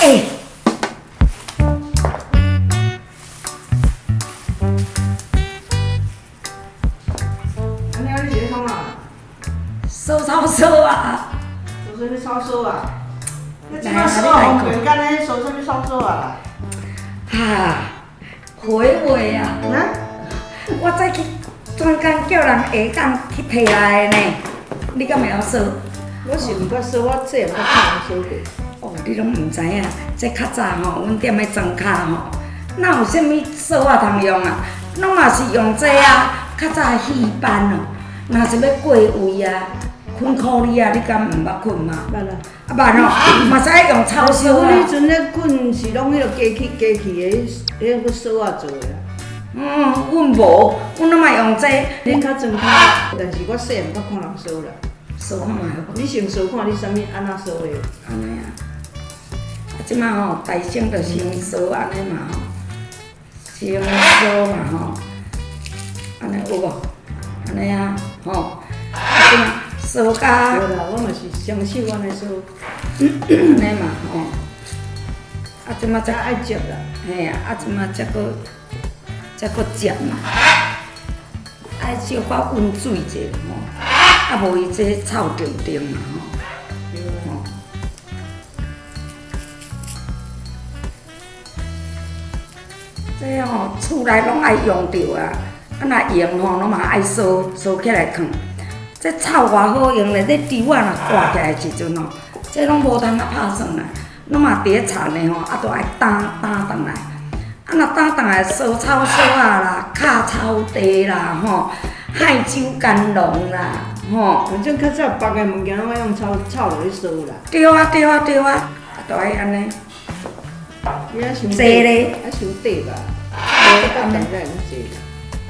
欸。阿娘，你是咧创啥？扫草扫啊！扫啥物草扫啊？你这摆扫方便干咧，扫啥物草扫啊？哈，回味啊！啊？我早起专工叫人下岗去提来的呢。你敢会晓扫？我是毋捌扫，我细汉捌看人扫过。哦，你拢毋知影，这较早吼，阮踮咧庄跤吼，哪有啥物扫仔通用啊？拢嘛是用这啊，较早的戏班哦，若是欲过位啊，捆苦力啊，你敢毋捌捆吗？捌啊。啊捌吼，嘛是爱用草是扫啊。阮彼阵咧捆是拢彼个机器机器的，彼个扫仔做的啦。嗯，阮无，阮拢嘛用这个。恁较庄跤，但是我细汉捌看人扫啦。扫看觅好无？你先扫看你啥物按怎扫的？按呢啊，啊，这摆吼，大声就先扫按呢嘛吼，先扫嘛吼，按呢有无？按呢啊，吼，啊，这摆扫甲。无啦，我嘛是双手按呢扫。按呢嘛吼，啊，这摆才爱接啦。嘿啊，啊，这摆才阁才阁接嘛，爱小可温水者吼。啊，无伊这臭定定嘛吼。吼。这吼厝内拢爱用著啊，啊若用吼，拢嘛爱扫扫起来囥。这草偌好用咧，这猪仔若挂起来的时阵吼，这拢无通啊拍算啦，拢嘛伫咧田的吼，啊都爱担担转来。啊若担转来扫草扫仔啦，敲草地啦吼，亥州干农啦。吼，反正较早别个物件拢爱用草草落去扫啦。对啊对啊对啊，啊就爱按呢。你啊伤济咧，啊伤短吧？我搭才会坐。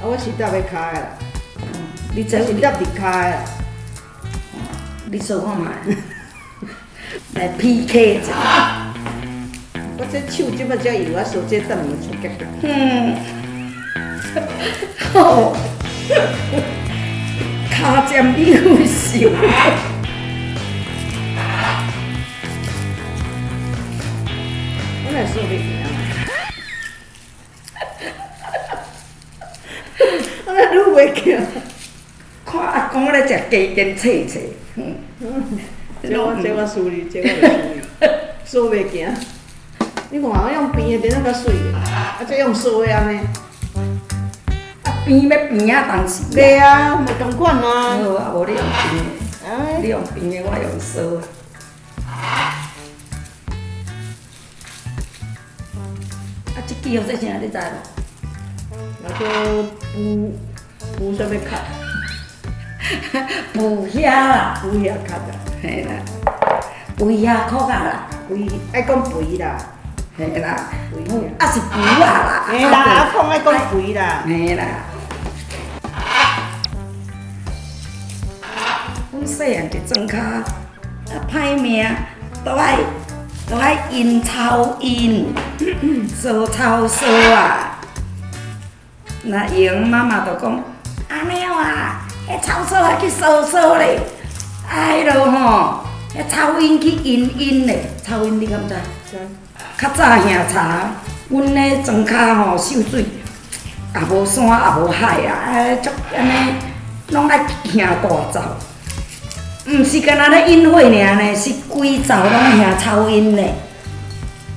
啊，我是搭咧跤的啦。你这是搭伫跤的啦。你扫看觅，来 PK 一下。我这手这摆才油，我扫这等下出结果。嗯。好。跤尖优秀。我来扫袂行。我来撸袂行。看阿公咧食鸡筋脆脆。这我这我输你，这我袂输你，扫袂行。你看我用平的变啊较媠的，啊这用扫的按呢。边欲边仔当时。对啊，嘛仝款啊。好啊，无你用平的，你用平的，我用扫的。啊，这支号做啥？你知无？叫做浮浮啥物壳？浮虾啦，浮虾壳啦，嘿啦，肥虾壳仔啦，肥爱讲肥啦，嘿啦，啊是浮仔啦，嘿啦，阿讲爱讲肥啦，嘿啦。阮细汉伫庄跤，啊歹命，都爱都爱引草引，扫草扫啊。若闲妈妈就讲，阿猫啊，彼草扫啊去扫扫咧，啊彼落吼，彼草引去引引咧，草引你敢知？知。较早兄查，阮咧庄跤吼秀水，也无山也无海啊，啊足按呢，拢爱行大灶。毋是干焦咧引火尔呢，是规灶拢兄草引呢。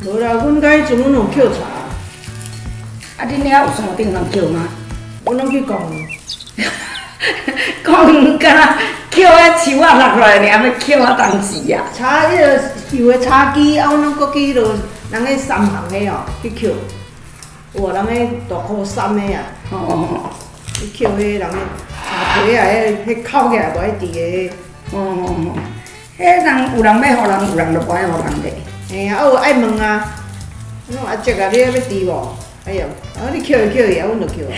无啦，阮甲彼阵阮有捡柴。啊，恁遐有山顶通捡吗？阮拢去公园。公园敢若捡彼树仔落来尔，欲捡啊当时啊。柴彼个旧的柴机，啊，阮拢阁去彼落人彼三行的哦去捡。有啊，人彼大箍杉的啊。哦。去捡彼人的柴皮啊，彼彼扣起来无爱伫的。哦哦哦，彼人有人欲予人，有人就无爱予人咧。嘿啊，啊有爱问啊，阮讲阿叔啊，你欲挃无？哎哟，啊你捡去捡去，啊阮就捡啊。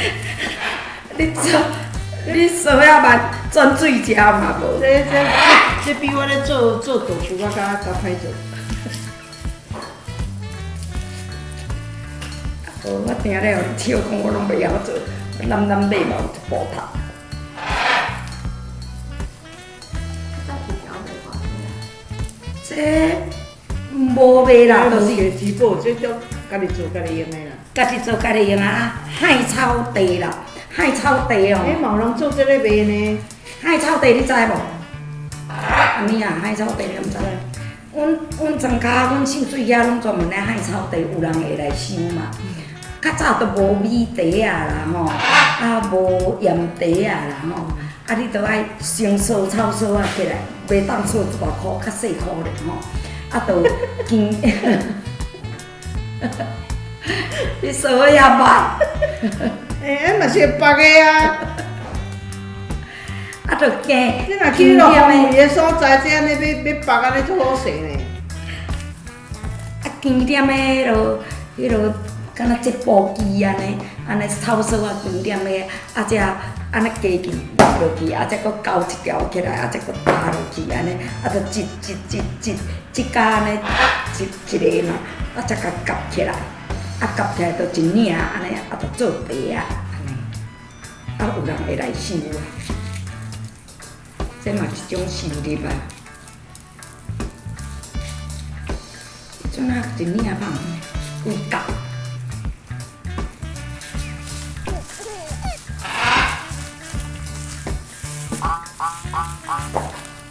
你做，你扫遐慢，转水食嘛无。这这这比我咧做做豆腐仔较较歹做。无，我听了笑讲，我拢袂晓做，揽揽尾嘛有一步头。这無賣啦，就是珠寶，這種家己做家己用的啦。家己做家己用啊，海草茶啦，海草茶哦。欸，嘛有人做這個賣呢？海草茶你知無？啥物啊？海草茶你毋知？阮莊跤，阮秀水遐攏專門咧海草茶，有人會來收嘛。較早都無米茶仔啦吼，啊無鹽茶仔啦吼，啊你都愛先燒草索仔起來，袂當燒大箍，較細箍咧吼。啊，就經，你燒得遐慢。欸，嘛是會縛的啊。啊，就加。你若去落荒廢的所在，這按呢欲縛按呢足好勢呢。啊，經點的彼落，敢若織布機按呢，按呢草索仔經點的，啊才按呢加去落去，啊才閣勾一條起來，啊才閣搭落去按呢，啊就織織織織織甲按呢一一個嘛，啊才共夾起來，啊夾起來就一領按呢，啊就做茶仔按呢，啊有人會來收啊，這嘛一種收入啊。陣啊一領放幾角。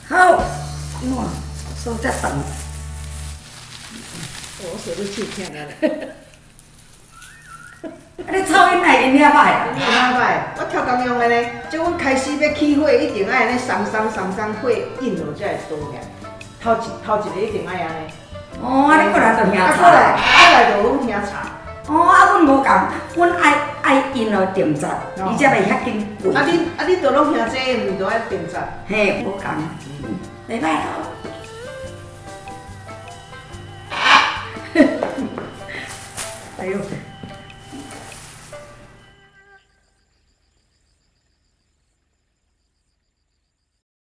好，哇，手遮長。我手都手疼啊！啊，你草音來用遐歹？用遐歹，我超工用的呢。這阮開始欲起火，一定愛按呢鬆鬆鬆鬆火引落才會倒起來。頭一頭一个一定愛按呢。哦，啊，你過來就兄吵。啊，過來，過來就阮兄吵。哦，啊，阮無仝，阮愛愛因落定節，伊才袂遐緊過。啊，你啊，你都攏兄這，毋都愛定節？嘿，無仝，袂歹咯。哎喲。